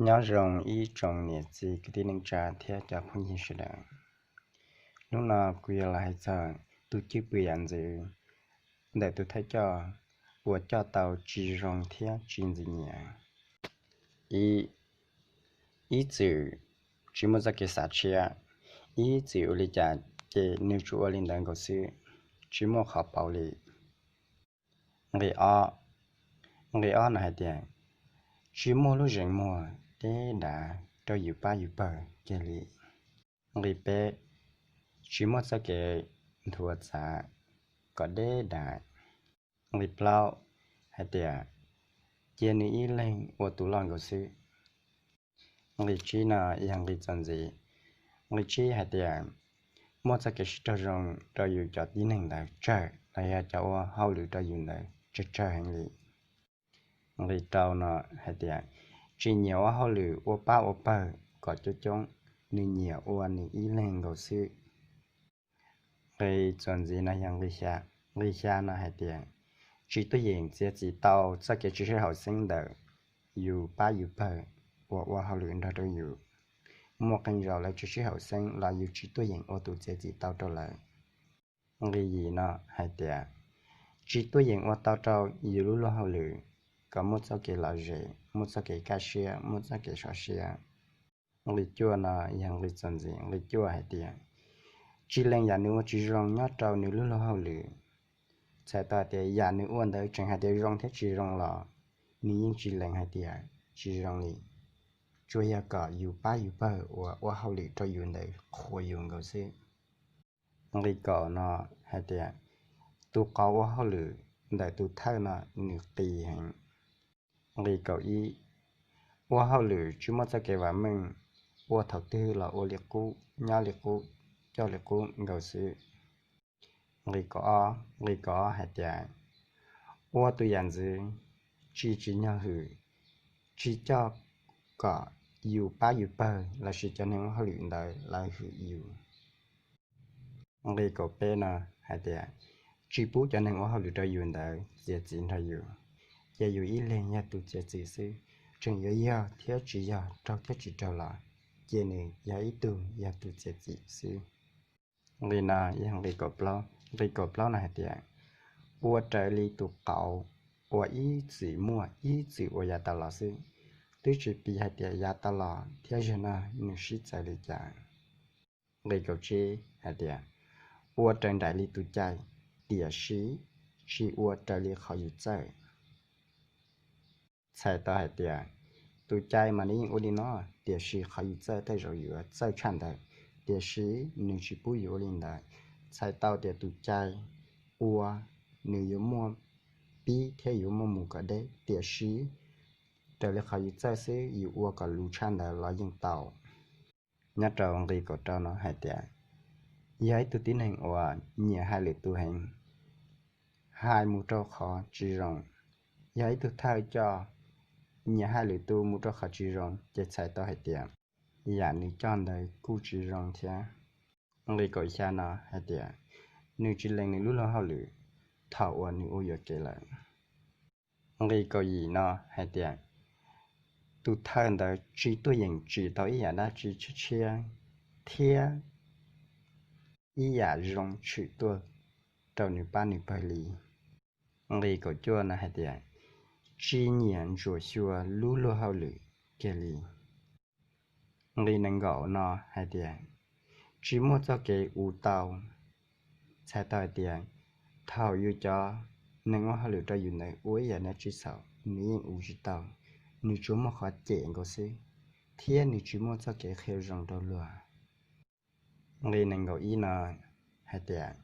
Nyob zoo ib tsoom niam txiv kwv tij neej tsa thiab cov phooj ywg sawv daws. Hnub no kuv yuav los hais txog tus cwj pwm yam ntxwv ntawm tus thawj coj uas coj tau tsis zoo thiab tsis ntxim nyiam. Ib, ib txwm tsis muaj txoj kev xav tshiab, ib txwm ua li cas ces nws tsuas ua li ntawd nkaus xwb, tsis muaj qhov pauv li. Nqi ob, nqi ob no hais tias tsis muaj lub zeem muag deb dav rau yus pab yus pawg kiag li. Nqi peb, tsis muaj txoj kev nthuav txav kom deb dav. Nqi plaub hais tias cia nws ib leeg ua tus loj nkaus xwb. Nqi tsib no yog nqi txuas ntxiv. Nqi tsib hais tias muaj txoj kev sib raug zoo rau yus cov tib neeg ntawd tsawg los yog cov ua hauj lwm rau yus ntawd tsawg tsawg heev li. Nqi rau no hais tias tsis nyiam ua hauj lwm ua pab ua pawg kom coob coob, nws nyiam ua nws ib leeg nkaus xwb. Nqi txuas ntxiv no yog nqi xya. Nqi xya no hais tias tsis tuaj yeem txiav txim tau txoj kev tsis sib haum xeeb ntawm yus pab yus pawg uas ua hauj lwm nrog rau yus. Muaj qee zaus lawv tsis sib haum xeeb los yus tsis tuaj yeem ua tus txiav txim tau rau lawv. Nqi yim no hais tias tsis tuaj yeem ua tau rau yus lub luag hauj lwm kom muaj txoj kev lom zem, muaj txoj kev kaj siab, muaj txoj kev sov siab. Nqi cuaj no yog nqi txuas ntxiv. Nqi cuaj hais tias tsis lees yam nws ua tsis zoo nyob rau nws lub luag hauj lwm. Txhais tau hais tias yam nws ua ntawd tseem hais tias zoo thiab tsis zoo los nws yeej tsis lees hais tias tsis zoo li, tsuas yog kom yus pab yus pawg uas ua hauj lwm rau yus ntawd qhuas yus nkaus xwb. Nqi kaum no hais tias tus qauv ua hauj lwm ntawm tus thawj no nws qis heev. Nqi kaum ib, ua hauj lwm tsis muaj txoj kev vam meej, ua thaum twg los ua li qub, nyob li qub, coj li qub nkaus xwb. Nqi kaum ob, nqi kaum ob hais tias ua tus yam ntxwv tsis tsim nyog hwm, tsis coj kom yus pab yus pawg lossis cov neeg ua hauj lwm ntawd lawv hwm yus. Nqi kaum peb no hais tias tsis pub cov neeg ua hauj lwm rau yus ntawd txiav txim nrog yus, cia yus ib leeg yog tus txiav txim xwb, tseem yuav yog thiab tsis yog, raug thiab tsis raug los cia nws yog ib tug yog tus txiav txim xwb. Nqi no yog nqi kaum plaub. Nqi kaum plaub no hais tias ua raws li tus qauv uas ib txwm muaj ib txwm ua yav tas los xwb, twb tsis piv hais tias yav tas los thiab zaum no nws sib txawv li cas. Nqi kaum tsib hais tias ua raws nraim li tus cai, tiam sis tsis ua raws li qhov yus txawj. Txhais tau hais tias tus cai mas nws yeej ua li no, tiam sis qhov yus txawj tej zaum yuav txawj tshaj ntawd, tiam sis nws tsis pub yus ua li ntawd. Txhais tau tias tus cai ua nws yuav muaj pib thiab yuav muaj mus kom deb, tiam sis raws li qhov yus txawj xwb yus ua kom luv tshaj ntawd los yeej tau. Nyob rau nqi kaum rau no hais tias yog ib tug tib neeg uas nyiam hais lwm tus heev, hais mus rau qhov tsis zoo, yog ib tug thawj coj nyiam hais lwm tus mus rau qhov tsis zoo ces txhais tau hais tias yam nws coj ntawd kuj tsis zoo thiab. Nqi kaum xya no hais tias nws tsis lees nws lub luag hauj lwm thaum uas nws ua yuam kev lawm. Nqi kaum yim no hais tias tus thawj ntawd tsis tuaj yeem tsim tau ib yam dab tsi tshiab tshiab thiab ib yam zoo tshwm tuaj rau nws pab nws pawg li. Nqi kaum cuaj no hais tias tsis nyiam ntsuam xyuas lub luag hauj lwm kiag li. Nqi nees nkaum no hais tias tsis muaj txoj kev uv tau. Txhais tau hais tias thaum yus cov neeg ua hauj lwm rau yus ntawd ua ib yam dab tsi txhaum nws yeej uv tsis tau, nws tsuas muaj qhov cem nkaus xwb, thiab nws tsis muaj txoj kev qhia zoo rau luag. Nqi nees nkaum ib no hais tias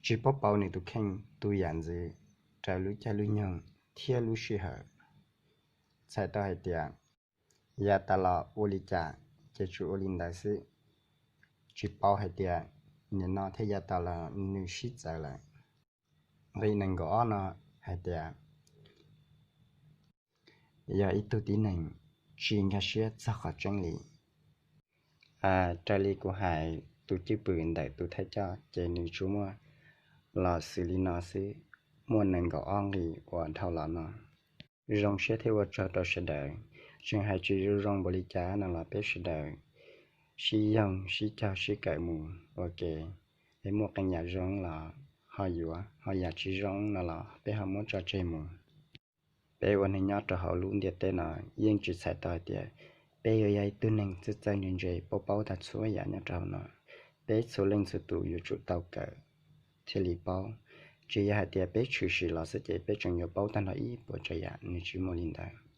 tsis paub pauv nws tus kheej tus yam ntxwv raws lub caij lub nyoog thiab lub sij hawm. Txhais tau hais tias yav tas los ua li cas ces tsuas ua li ntawd xwb, tsis paub hais tias nim no thiab yav tas los nws sib txawv lawm. Nqi nees nkaum ob no hais tias yog ib tug tib neeg tsis nkag siab txog qhov tseeb li. Raws li kuv hais tus cwj pwm ntawm tus thawj coj ces nws tsuas muaj los xws li no xwb, muaj nees nkaum ob nqi uas dhau los no. Zoo siab thiab ua tsaug rau sawv daws Tseem hais tsis zoo zoo npaum li cas no los peb sawv daws sib yoog sib cog sib kawm mus ua ke, es muaj qee yam zoo los ho yuav, ho yam tsis zoo no los peb ho muab tso tseg mus. Peb ua neeg nyob rau hauv lub ntiaj teb no yeej tsis txhais tau hais tias peb yuav yog ib tug neeg txawj txawj ntse ntse paub paub tag txhua yam nyob rau hauv no. Peb txhua leej txhua tus yuav tsum tau kawm thiaj li paub. Tsis yog hais tias peb tshwm sim los xwb ces peb tseem yuav paub tag nrho ib puas tsav yam, nws tsis muaj li ntawd.